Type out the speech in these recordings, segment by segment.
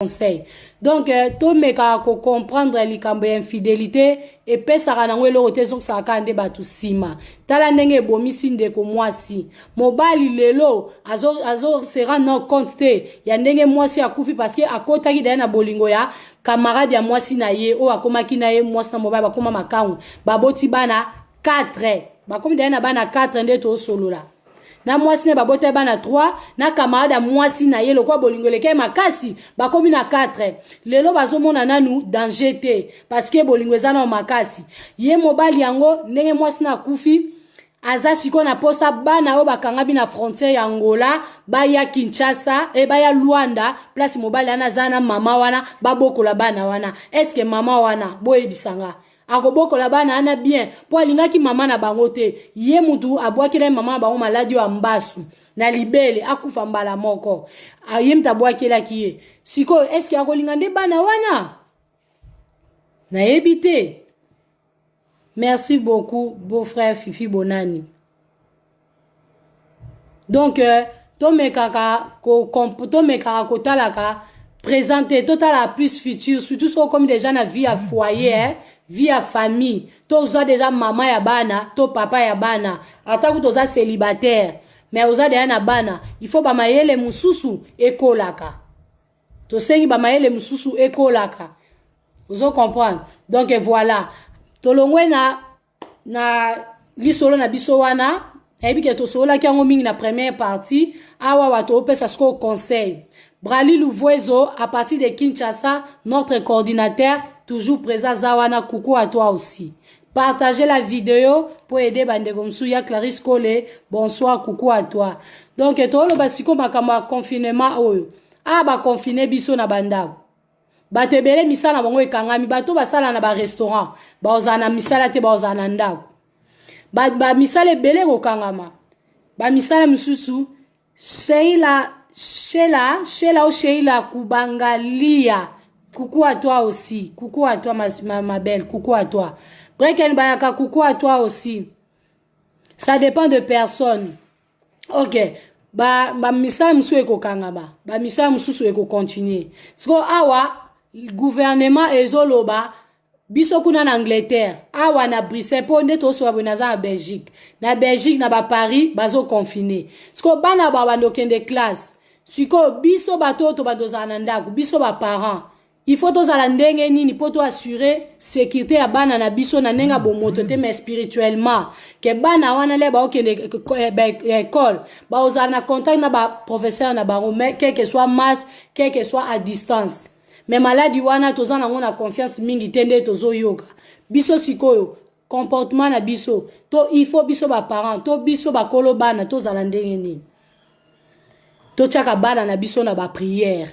Conseil donc tomekaka kocomprendre likambo ya infidélité, epesaka nango eloko te, ezongisaka kaka nde bato nsima. Tala ndenge ebomisi ndeko mwasi. Mobali lelo azo, azo se rendre compte te ya ndenge mwasi akufi, parce que akotaki daye na bolingo ya camarade ya mwasi na ye oyo akomaki na ye. Mwasi na mobali bakóma makangu, baboti bana 4, bakomi daye na bana 4. Nde tosolola na mwasi na ye, babota bana 3 na camarade ya mwasi na ye. Lokola bolingo eleki makasi, bakomi na 4. Lelo bazomona nanu danger te, parce que bolingo eza nano makasi. Ye mobali yango, ndenge mwasi na akufi, aza sikoyo na posa bana oyo bakangami na frontière ya Angola baya Kinshasa, e baya Luanda, place mobali wana aza na mama wana, babokola bana wana. Est-ce mama wana, boyebisanga, akobokola bana wana bien? Mpo alingaki mama na bango te. Ye mutu abwakela mama na bango maladi oyo ya mbasu na libele, akufa mbala moko. Ye mutu abwakelaki ye. Sikoyo est-ce akolinga nde bana wana? Nayebi te. Merci beaucoup, beau frère Fifi Bonani. Donc tomekaka kotalaka présent te, totala plus futur, surtout soki okomi déjà na vie ya foyer, eh? Vie ya famille, tozwa déjà mama ya bana to papa ya bana. Ata kutu oza célibataire, mais oza deya na bana, il faut bamayele mosusu ekolaka. Tosengi bamayele mosusu ekolaka, ozo comprendre? Donc voilà, tolongwe na lisolo na biso wana. Nayebi ke tosololaki yango mingi na première partie. Awa bato opesa sikoyo conseil. Brali Louvoiseau à partir de Kinshasa, notre coordinateur toujours présent, aza wana. Coucou à toi aussi. Partagez la vidéo pour aider bandeko mosusu. Ya Clarisse Kole, bonsoir, coucou à toi. Donc toloba sikoyo makambo ya confinement oyo. Awa baconfiner biso na bandako, bato ebele misala na bango ekangami. Bato basala na barestaurant bazala na misala te, bazala na ndako. Bamisala ebele ekokangama, bamisala mosusu. Sheila, Sheila, Sheila o Sheila Kubangalia, coucou à toi aussi. Coucou à toi, ma belle, coucou à toi. Breken Bayaka, coucou à toi aussi. Ça dépend de personne. Ok, bamisala ba mosusu ekokangama, bamisala mosusu ekocontinuer. Sikoyo awa gouvernement ezoloba biso kuna na Angleterre, awa na Bruxelles, mpo nde tosoba boye, naza na Belgique. Na Belgique, na baParis, bazoconfiner. Sikoyo bana babanda okende classe. Sikoyo biso bato oyo tobanda ozala na ndako, biso baparent, il faut tozala ndenge nini mpo toassurer sécurité ya bana na biso na ndenge ya bomoto te, mais spirituellement, ke bana wana le baokende école, baozala na contact na baprofesseur na bango, mais quel que soit masque, quel que soit à distance, mais maladi wana toza nango na confiance mingi te. Nde tozoyoka biso sikoyo comportement na biso to, il faut biso baparent to biso bakolo bana tozala ndenge nini? Totiaka bana na biso na baprière,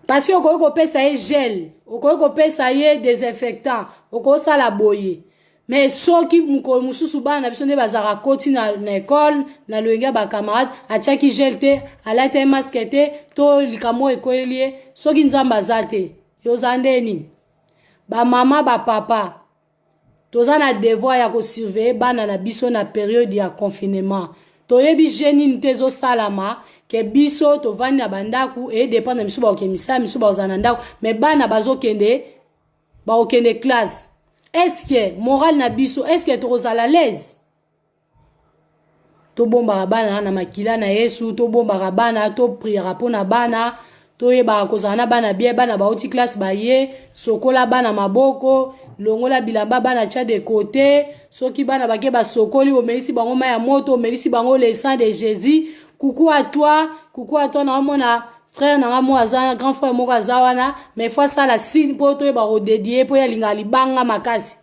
parce que okoki kopesa ye gel, okoki kopesa ye désinfectant, okosala boye, mais soki mokolo mosusu bana na biso nde bazalaka koti na ekole na loyenge ya bacamarade, atiaki gel te, alati ye masque te, to likambo ekweli ye, soki Nzambe aza te, yoza nde nini? Bamama, bapapa, toza na devoir ya kosurveiller bana na biso na période ya confinement. Toyebi je nini te ezosalama, ke biso tovandi na bandako, edépendre misu bakokende misala, misu bakozala na ndako, mais bana bazokende, bakokende classe. Est-ce moral na biso, est-ce tokozala l'aise? Tobombaka bana na makila na Yesu, tobombaka bana, topriaka mpo na bana, toyebaka kozala na bana bien. Bana bauti classe, baye, sokola bana maboko, longola bilamba bana, tia de côté. Soki bana bake, basokoli, omelisi bango mai ya moto, omelisi bango le sang de Jésus. Coucou à toi, coucou à toi. Naomona frère nanga mo aza, grand frère moko aza wana, mais faut asala signe mpo toyeba kodédier, mpo ye alingaka libanga makasi.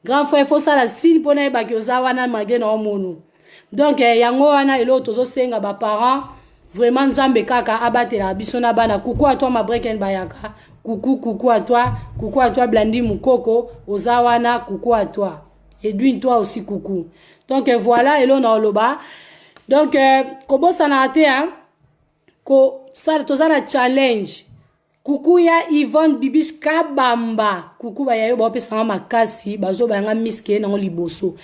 Grand frère, faut sala signe mpo nayebaki oza wana, malgré na omonu. Donc yango wana eloko tozosenga baparent. Vraiment, Nzambe kaka abatelaka biso na bana. Coucou à toi, Mabreken Bayaka, coucou, coucou à toi, coucou à toi. Blandi Mukoko, oza wana, coucou à toi. Edwin, toi aussi, coucou. Donc voilà eloko na oloba. Donc kobosanaka te, hein? Kosala, toza na challenge. Kuku ya Yvonne Bibish Kabamba, kuku. Baya yo baopesanga makasi, bazobayanga miske nango liboso.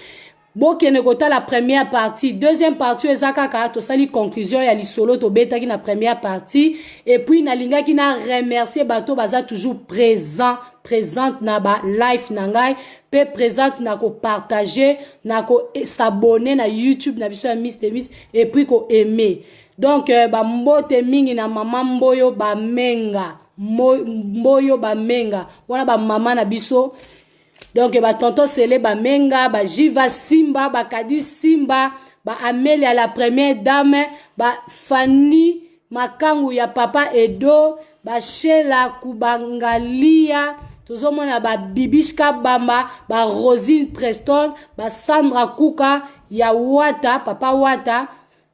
Bokende kotala première partie. Deuxième partie eza kaka tosali conclusion ya lisolo tobetaki na première partie. Et puis nalingaki na remercier bato baza toujours présent, présente na ba live na ngai, mpe présente na kopartager, na kos'abonner na YouTube na biso ya Miss de Miss, et puis koaimer. Donc bambote mingi na mama Mboyo Bamenga, Mboyo Bamenga wana, bamama na biso. Donc batonton Sele Bamenga, bajiva Simba, bakadi Simba, baamelia la première dame, bafani makangu ya papa Edo, bashela Kubangalia. Tozomona babibishka Bamba, barosine Preston, basandra Kuka ya Wata, papa Wata.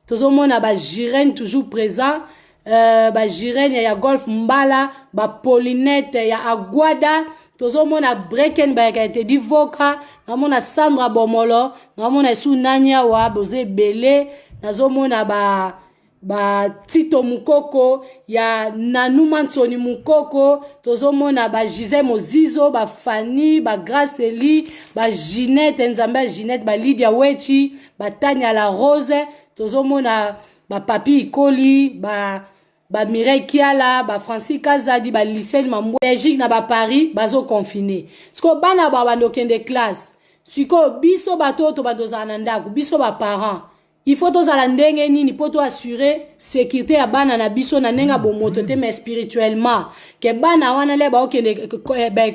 Tozomona bagirene toujours présent, bagirene ya Golf Mbala, bapolinete ya Agwada. Tozomona Breken bayaka ete divoka. Namona Sandra Bomolo, namona esu nani awa, boza ebele. Nazomona ba batito Mukoko ya Nanuma Ntsoni Mukoko. Tozomona bagise Mozizo, bafani, bagrace Eli, baginete Nzambe ya Ginete, balidia Wechi, batania la Rose. Tozomona bapapi Ikoli, ba bamireille Kiala, bafrancis Kazadi, balicene Mambwa Belgique na baparis bazoconfiner. Sikoyo bana babanda okende classe. Sikoyo biso bato oyo tobanda ozala na ndako, biso baparent, il faut tozala ndenge nini mpo toassurer sécurité ya bana na biso na ndenge ya bomoto te, mais spirituellement, ke bana wana le baokende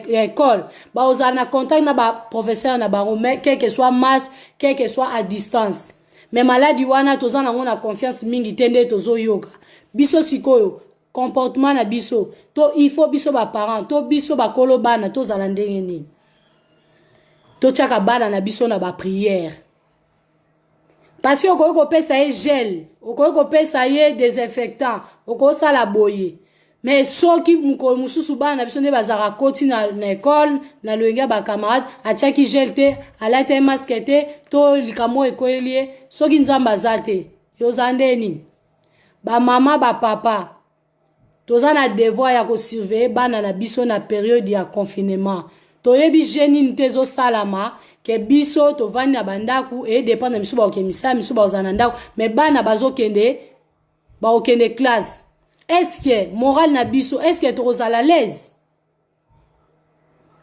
école, baozala na contact na baprofesseur na bango, mais quel que soit masque, quel que soit à distance, mais maladi wana toza nango na confiance mingi te. Nde tozoyoka biso sikoyo comportement na biso to, il faut biso baparent to biso bakolo bana tozala ndenge nini? Totiaka bana na biso na baprière, parce que okoki kopesa ye gel, okoki kopesa ye désinfectant, okosala boye, mais soki mokolo mosusu bana na biso nde bazalaka koti na ekole na loyenge ya bacamarade, atiaki gel te, alati ye masque te, to likambo ekweli ye, soki Nzambe aza te, yoza nde nini? Bamama, bapapa, toza na devoir ya kosurveiller bana na biso na période ya confinement. Toyebi je nini te ezosalama, ke biso tovandi na bandako, edépendre misu bakokende misala, misu bakozala na ndako, mais bana bazokende, bakokende classe. Est-ce moral na biso, est-ce tokozala l'aise?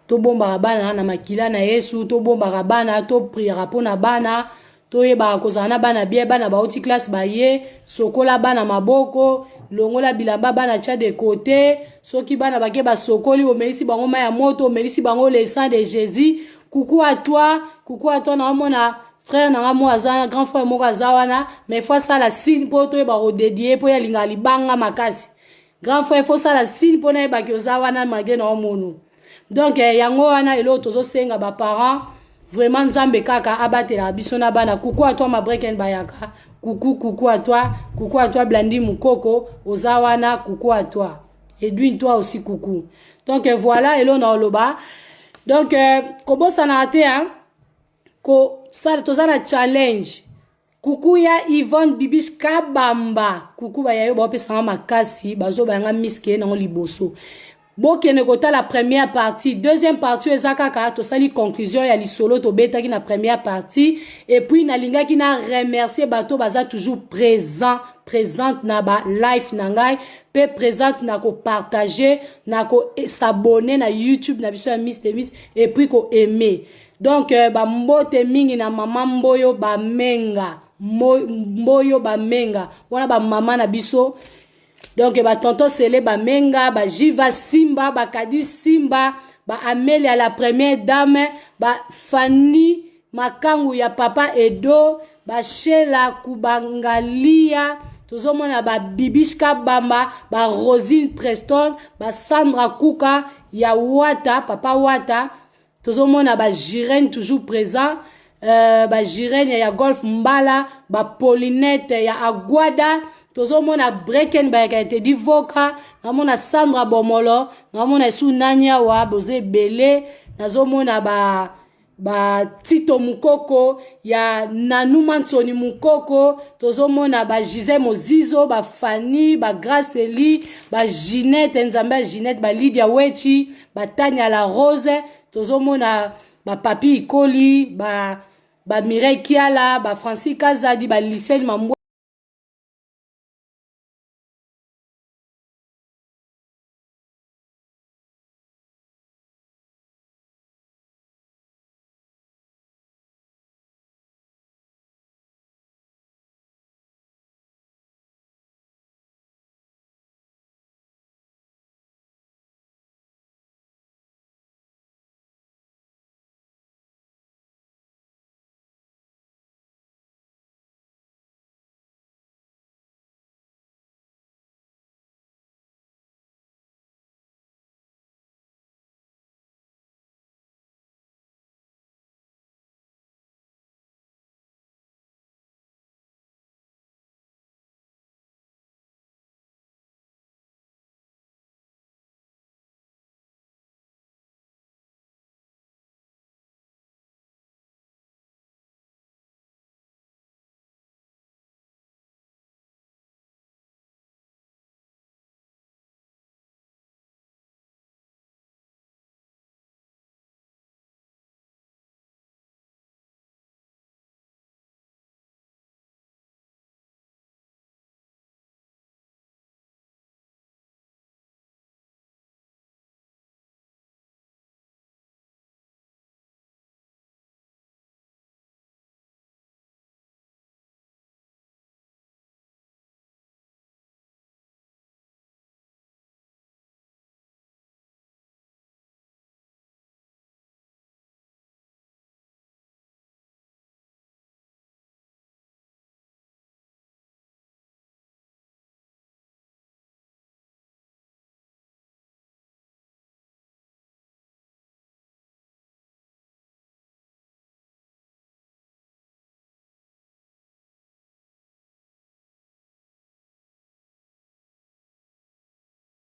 Tobombaka bana na makila na Yesu, tobombaka bana, topriaka mpo na bana, toyebaka kozala na bana bien. Bana bauti classe, baye, sokola bana maboko, longola bilamba bana, tia de côté. Soki bana bake, basokoli, omelisi bango mai ya moto, omelisi bango le sang de Jésus. Coucou à toi, coucou à toi. Naomona frère nanga mo aza, grand frère moko aza wana, mais faut asala signe mpo toyeba kodédier, mpo ye alingaka libanga makasi. Grand frère, faut sala signe mpo nayebaki oza wana, malgré na omonu. Donc yango wana eloko tozosenga baparent. Vraiment, Nzambe kaka abatelaka biso na bana. Coucou à toi, Mabreken Bayaka, coucou, coucou à toi, coucou à toi. Blandi Mukoko oza wana, coucou à toi. Edwin, toi aussi, coucou. Donc voilà eloko na oloba. Donc kobosanaka te, hein? Kosala, toza na challenge. Kuku ya Yvonne Bibish Kabamba, kuku baya yo, baopesanga makasi, bazobayanga miske nango liboso. Bokende kotala première partie. Deuxième partie eza kaka tosali conclusion ya lisolo tobetaki na première partie. Et puis nalingaki na remercier bato baza toujours présent, présente na ba live na ngai, mpe présente na kopartager, na kos'abonner na YouTube na biso ya Miss de Miss, et puis koaimer. Donc bambote mingi na mama Mboyo Bamenga, Mboyo Bamenga wana, bamama na biso. Donc batonton Sele Bamenga, bajiva Simba, bakadi Simba, baamelia la première dame, bafani makangu ya papa Edo, bashela Kubangalia. Tozomona babibishka Bamba, barosine Preston, basandra Kuka ya Wata, papa Wata. Tozomona bagirene toujours présent, bagirene ya Golf Mbala, bapolinete ya Agwada. Tozomona Breken bayaka ete divoka. Namona Sandra Bomolo, namona esu nani awa, boza ebele. Nazomona ba batito Mukoko ya Nanuma Ntsoni Mukoko. Tozomona bagise Mozizo, bafani, bagrace Eli, baginete Nzambe ya Ginete, balidia Wechi, batania la Rose. Tozomona bapapi Ikoli ba. Ba Mireille Kiala, ba Francis Kazadi, ba Lucien Mambwe.